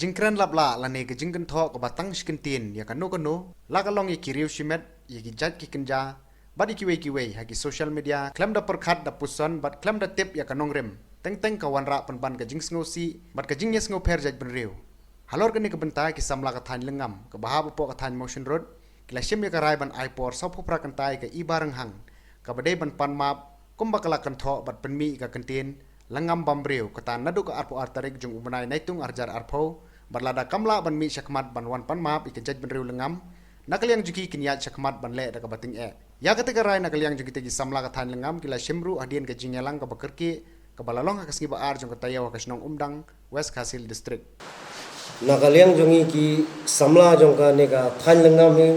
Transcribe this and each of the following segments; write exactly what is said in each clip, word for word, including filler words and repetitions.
Jingkren laplah lane ka jingkynthoh kaba tang shi kyntien ïa kano kano, la ka long ïa ki riew shimet, ïa ki jait ki kynja, bad ïa kiwei kiwei ha ki social media, khlem da pyrkhat da puson bad khlem da tip ïa ka nongrim, teng teng ka wanrah pynban ka jingsngewsih bad ka jingïasngewpher jaitbynriew. Halor kane ka bynta, ki samla ka thaiñ Lyngngam kaba hap hapoh ka thaiñ Mawshynrut ki la shim ïa ka rai ban ai por sawphew phra kynta ïa ka Iba Rynghang, kaba dei ban pan map kumba ka la kynthoh bad pynmih ïa ka kyntien Lyngngam bam briew, kata naduh ka arphew ar tarik jong u bnai Naitung ar hajar arphew, bad lada kam lah ban mih shakhmat ban wan pan map ïa ka jaitbynriew Lyngngam, na ka liang jong ki kin ïaid shakhmat ban leh da kaba tyngeh. Ïa kata ka rai na ka liang jong kita ki samla ka thaiñ Lyngngam ki la shim ruh hadien ka jingïalang kaba kyrkieh kaba la long ha ka sngi ba ar jong ka taïew ha ka shnong Umdang, West Khasi Hills District. Na ka liang jong ngi ki samla jong kane ka thaiñ Lyngngam hi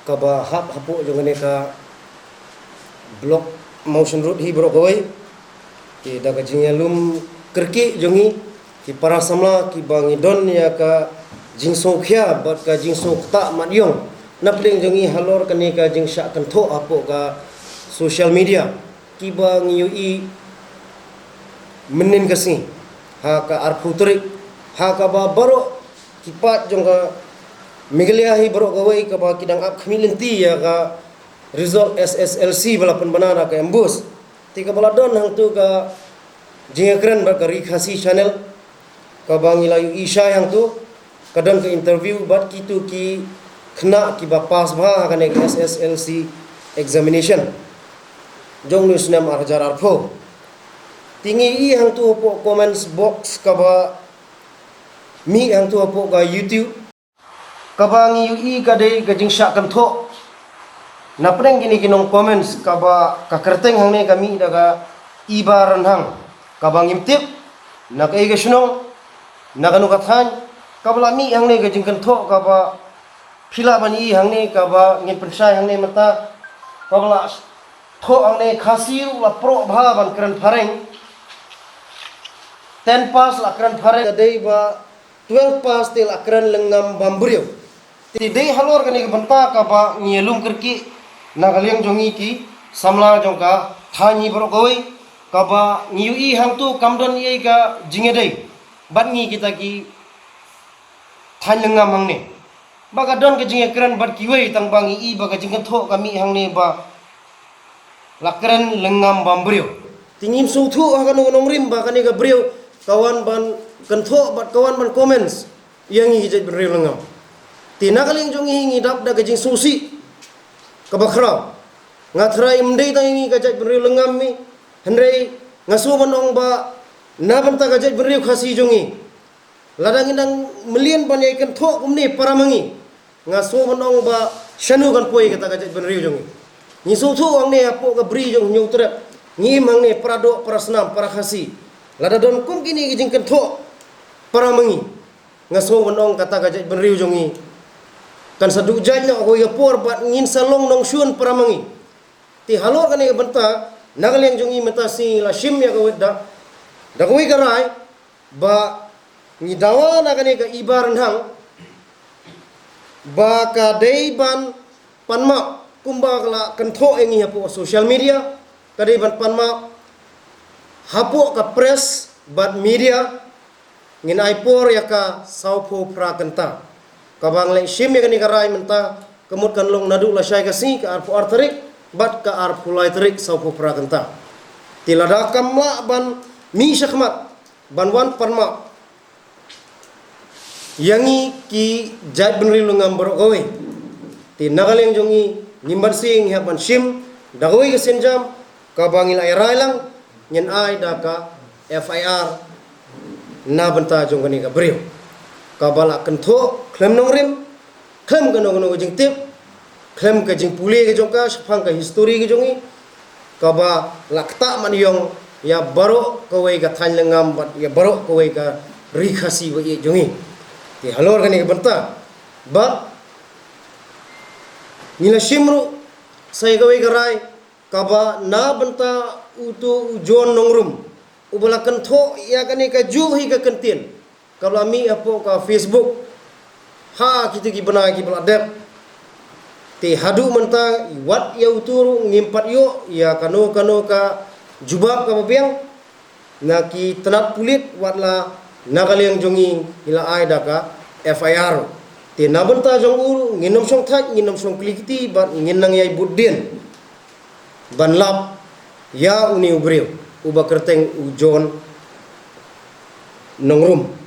kaba hap hapoh jong kane ka block Mawshynrut hi baroh kawei, ki da ka jingïalum kyrkieh jong ngi ki para samla kiba ngi don ïa ka jingsngewkhia bad ka jingsngewkta mat ïong na pdeng jong ngi halor kane ka jingshah kynthoh hapoh ka social media, kiba ngi ïohi mynnin ka sngi ha ka arphew tarik, ha kaba baroh ki paid jong ka Meghalaya hi baroh kawei kaba ki dang ap khmih lynti ïa ka result S S L C ba la pynbna da ka MBOSE. Te kaba la don hangto ka jingïakren bad ka Ri Khasi Channel, kaba ngi la ïohi shai hangto, ka don ka interview bad kito ki khynnah kiba pass bha ha kane ka S S L C examination jong une u snem ar hajar arphew. Te ngi ïohi hangto hapoh comments box kaba mih hangto hapoh ka YouTube, kaba ngi ïohi ka dei ka jingshah kynthoh na pdeng kine ki nong comments, kaba ka kyrteng hangne ka mih da ka Iba Rynghang, kaba ngim tip na kaei ka shnong, na kano ka thaiñ, kaba la mih hangne ka jingkynthoh kaba phi lah ban ïohi hangne, kaba ngin pynshai hangne mynta, kaba la thoh hangne, Khasi ruh la proh bha ban kren phareng, ten pass la kren phareng, ka dei ba twelve pass te la kren Lyngngam bam briew. Te dei halor kane ka bynta kaba ngi ïalum kyrkieh na ka liang jong ngi ki samla jong ka thaiñ hi baroh kawei, kaba ngi ïohi hangto kam don ei ka jingïadei bad ngi kita ki thaiñ Lyngngam hangne. Ba ka don ka jingïakren bad kiwei, tang ba ngi ïohi ba ka jingkynthoh ka mih hangne ba la kren Lyngngam bam briew. Te ngim sngewthuh ha kano ka nongrim ba kane ka briew ka wan ban kynthoh bad ka wan ban comments ïa ngi ki jaitbynriew Lyngngam. Te na ka liang jong ngi, ngi dap da ka jingsngewsih kaba khraw. Nga tharai ym dei tang ïa ngi ka jaitbynriew Lyngngam hi, hynrei nga sngew ban ong ba na bynta ka jaitbynriew Khasi jong ngi, lada ngin dang mlien ban ïai kynthoh kumne para ma ngi, nga sngew ban ong ba shano kan poi kata ka jaitbynriew jong ngi. Ngi sngewthuh hangne hapoh ka bri jong Hynñiewtrep ngi im hangne, para doh, para snam, para Khasi. Lada don kum kine ki jingkynthoh para ma ngi, nga sngew ban ong kata ka jaitbynriew jong ngi kan sa duh jait noh ha kawei ka por bad ngin sa long nongshun para ma ngi. Te halor kane ka bynta, na ka liang jong ngi mynta sngi la shim ïa ka wit da, da kawei ka rai, ba ngi dawa na kane ka Iba Rynghang ba ka dei ban pan map kumba ka la kynthoh ïa ngi hapoh social media, ka dei ban pan map hapoh ka press bad media, ngin ai por ïa ka sawphew phra kynta. Kaba ngi la shim ïa kane ka rai mynta, ka mut kan long naduh lashai ka sngi, ka arphew ar tarik bad ka arphew lai tarik, sawphew phra kynta. Te lada kam lah ban mih shakhmat ban wan pan map ïa ngi ki jaitbynriew Lyngngam baroh kawei, te na ka liang jong ngi, ngim banse, ngi hap ban shim da kawei ka sienjam, kaba ngi la ïa rai lang, ngin ai da ka F I R na bynta jong kane ka briew kaba la kynthoh khlem nongrim, khlem kano kano ka jingtip, khlem ka jingpule ka jong ka shaphang ka histori ka jong ngi, kaba la ktah man ïong ïa baroh kawei ka thaiñ Lyngngam bad ïa baroh kawei ka ri Khasi ba ïeit jong ngi. Te halor kane ka bynta ba ngi la shim ruh sa ïa kawei ka rai kaba na bynta uto u John Nongrum, uba la kynthoh ïa kane ka juh hi ka kyntien kaba la mih hapoh ka Facebook ha kito ki bnai kiba la dep. Te haduh mynta wat ïa uto ruh ngim pat ïoh ïa kano kano ka jubab kaba biang na ki tnat pulit, wat la Na ka liang jong ngi ngi la ai da ka F I R. Te na bynta jong u ngin ym shong thait, ngin ym shong kli kti bad ngin nang ïai bud dien ban lap ïa une u briew uba kyrteng u John Nongrum.